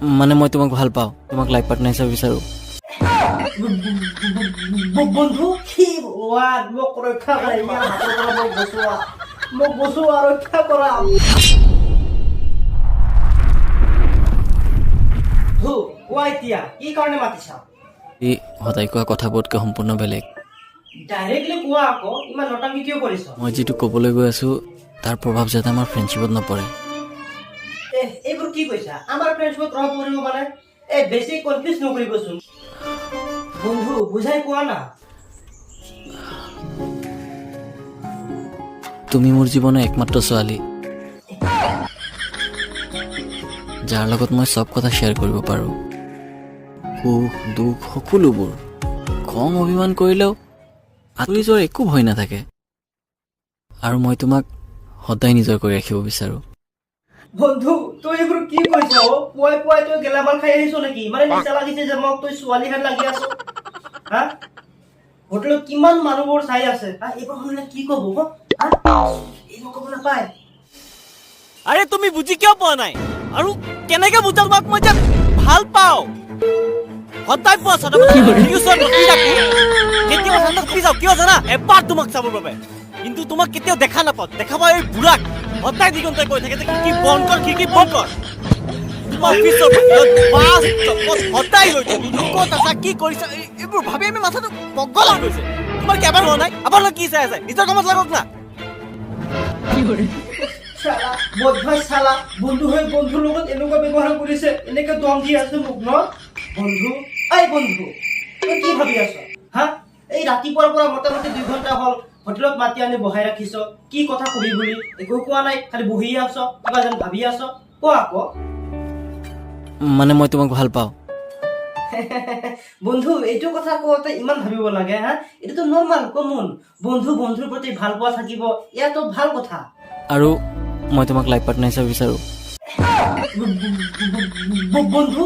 মানে মই তোমাক ভাল পাওঁ, তোমাক লাইফ পাৰ্টনাৰ হিচাপে বিচাৰোঁ। বন্ধু, কি ভগৱান, মোক ৰক্ষা কৰা, ইয়াৰ হাতৰ পৰা মোক বচোৱা, মোক বচোৱা, ৰক্ষা কৰা। বন্ধু, কোৱা এতিয়া কি কাৰণে মাতিছা? ই সদায় কোৱা কথাবোৰতকৈ সম্পূৰ্ণ বেলেগ। ডাইৰেক্টলি কোৱা আকৌ, ইমান নটাংকি কিয় কৰিছ? মই যিটো ক'বলৈ গৈ আছোঁ, তাৰ প্ৰভাৱ যাতে আমাৰ ফ্ৰেণ্ডশ্বিপত নপৰে। এ, এইবোৰ কি কৈছা? আমাৰ ফ্ৰেণ্ডশ্বিপত প্ৰভাৱ পৰিব মানে? এই, বেছি কনফিউজ নকৰিবচোন বন্ধু, বুজাই কোৱা না। তুমি মোৰ জীৱনৰ একমাত্ৰ ছোৱালী, যাৰ লগত মই চব কথা শ্বেয়াৰ কৰিব পাৰোঁ, সুখ দুখ সকলোবোৰ। খং অভিমান কৰিলেও আঁতৰি যোৱাৰ একো ভয় নাথাকে। আৰু মই তোমাক সদায় নিজৰ কৰি ৰাখিব বিচাৰোঁ। বন্ধু, তই এইবোৰ কি কৈছ অ? পুৱাই পুৱাই তই গেলামাল খাই আহিছ নেকি? মানে নিচা লাগিছে যে মোক তই ছোৱালীহেন লাগি আছ? হা, হোটেলত কিমান মানুহবোৰ চাই আছে। হা, এইবোৰ শুনিলে কি কব? হা, এইবোৰ ক'ব নাপায়। আৰে, তুমি বুজি কিয় পোৱা নাই? আৰু কেনেকে বুজাম তোমাক মই যে ভাল পাওঁ? সদায় পোৱা 6টা বজাত ৰখি থাকো, কেতিয়াবা ঠাণ্ডাত শুই যাওঁ। কিয় জানা? এবাৰ তোমাক চাবৰ বাবে। কিন্তু তোমাক কেতিয়াও দেখা নাপাওঁ। দেখা পাওঁ এই বুঢ়াক, সদায় দিগন্তই কৈ থাকে যে খিৰিকী বন্ধ কৰ, খিৰিকী বন্ধ কৰ। তোমাৰ অফিচৰ বাহিৰত, বাছ ষ্টপত সদায় ৰৈ থাকো। তুমি ক'ত আছা, কি কৰিছা, এইবোৰ ভাবি আমি মাথাটো পগলা হৈ গৈছে। তোমাৰ কি এবাৰ হোৱা নাই? আপোনালোক কি চাই আছে? নিজৰ কামত লাগক না। চালা বদমাছ, চালা বন্ধু হৈ বন্ধুৰ লগত এনেকুৱা ব্যৱহাৰ কৰিছে, এনেকে দম দি আছে মোক ন। বন্ধু, এই বন্ধু, তই কি ভাবি আছ? হা, এই ৰাতিপুৱাৰ পৰা মোটামুটি 2 ঘণ্টা হ'ল, হোটেলত মাতি আনি বহাই ৰাখিছ। কি কথা কবি বুলি একো কোৱা নাই, খালি বহি আছ, কিবা যেন ভাবি আছ। কোৱা আকৌ। মানে মই তোমাক ভাল পাওঁ। বন্ধু, এইটো কথা কওঁতে ইমান ভাবিব লাগে? হা, এইটোতো নৰ্মেল, কমন। বন্ধু বন্ধুৰ প্ৰতি ভাল পোৱা থাকিব, ইয়াতো ভাল কথা। আৰু মই তোমাক লাইফ পাৰ্টনাৰ হিচাপে বিচাৰোঁ। বন্ধু,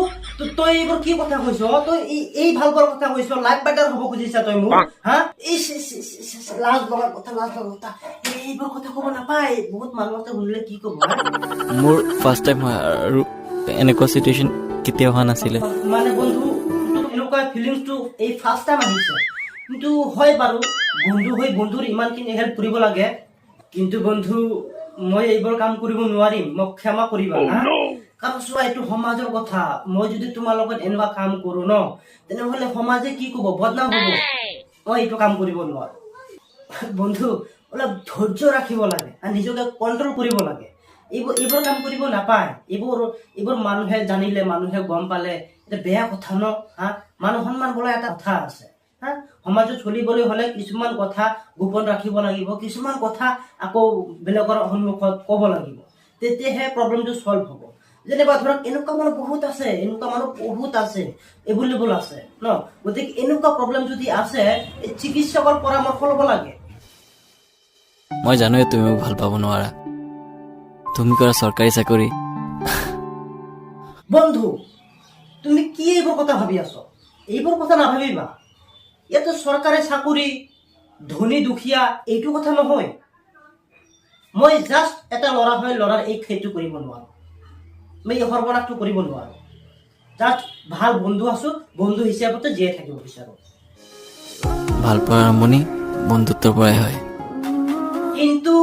তই এইবোৰ কি কথা কৈছ? তই এই ভাল পোৱাৰ কথা কৈছ? লাইফ পাৰ্টনাৰ হ'ব খুজিছা তই মোক? হা, ইচ, ইচ, ইচ, ইচ, ইচ, লাজ লগা কথা, লাজ লগা কথা। এইবোৰ কথা ক'ব নাপায়। বহুত মানুহ আছে, শুনিলে কি ক'ব, হা? মোৰ ফাৰ্ষ্ট টাইম হয় আৰু এনেকুৱা চিটুৱেশ্যন কেতিয়াও হোৱা নাছিলে। মানে বন্ধু, তোৰ এনেকুৱা ফিলিংছটো এই ফাৰ্ষ্ট টাইম আহিছে। কিন্তু হয় বাৰু, বন্ধু হৈ বন্ধুৰ ইমানখিনি হেল্প কৰিব লাগে। কিন্তু বন্ধু, মই এইবোৰ কাম কৰিব নোৱাৰিম, মোক ক্ষমা কৰিবা। হা, কাৰণ চোৱা, এইটো সমাজৰ কথা। মই যদি তোমাৰ লগত এনেকুৱা কাম কৰো ন, তেনেহ'লে সমাজে কি ক'ব? বদনাম হ'ব। মই এইটো কাম কৰিব নোৱাৰো বন্ধু। অলপ ধৈৰ্য ৰাখিব লাগে আৰু নিজকে কণ্ট্ৰল কৰিব লাগে। এইবোৰ কাম কৰিব নাপায়। এইবোৰ মানুহে জানিলে, মানুহে গম পালে এটা বেয়া কথা ন। হা, মানুহ সন্মান বোলা এটা কথা আছে। হা, সমাজত চলিবলৈ হলে কিছুমান কথা গোপন ৰাখিব লাগিব, কিছুমান কথা আকৌ বেলেগৰ সন্মুখত ক'ব লাগিব, তেতিয়াহে প্ৰব্লেমটো চল্ভ হ'ব। যেনিবা ধৰক এনেকুৱা মানুহ বহুত আছে, এনেকুৱা মানুহ বহুত আছে, এভেইলেবল আছে ন। গতিকে এনেকুৱা প্ৰব্লেম যদি আছে, এই চিকিৎসকৰ পৰামৰ্শ ল'ব লাগে। মই জানোৱে তুমি মোক ভাল পাব নোৱাৰা। তুমি কৰা চৰকাৰী চাকৰি। বন্ধু, তুমি কি এইবোৰ কথা ভাবি আছ? এইবোৰ কথা নাভাবিবা। ইয়াতে চৰকাৰী চাকৰি, ধনী দুখীয়া এইটো কথা নহয়। মই জাষ্ট এটা ল'ৰা হৈ ল'ৰাৰ এই খেতিটো কৰিব নোৱাৰো, মই এই সৰ্বনাশটো কৰিব নোৱাৰো। জাষ্ট ভাল বন্ধু আছো, বন্ধু হিচাপতে জীয়াই থাকিব বিচাৰো। ভাল পোৱাৰ আৰম্ভণি বন্ধুত্বৰ পৰাই হয়। কিন্তু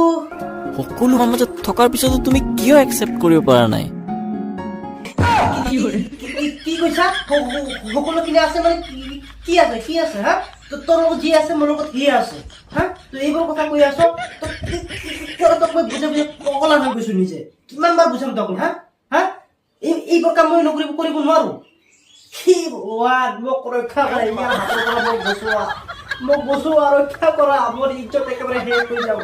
সকলো সমাজত থকাৰ পিছতো তুমি কিয় একচেপ্ট কৰিব পৰা নাই? কি কৈছা? সকলোখিনি আছে মানে কি আছে, কি আছে? হা, তোৰ লগত যি আছে, মোৰ লগত সিয়ে আছে। হা, তই এইবোৰ কথা কৈ আছ? কিয় তোক মই বুজাই বুজাই পগলা হৈ গৈছো নিজে। কিমান বাৰ বুজাম তোক? হা হা, এইবোৰ কাম মই নকৰিব কৰিব নোৱাৰো। কি ভগৱান, মোক ৰক্ষা কৰা, ইয়াৰ হাতৰ পৰা মোক বচোৱা, মোক বচোৱা, ৰক্ষা কৰা। মোৰ ইজ্জত একেবাৰে শেষ হৈ যাব।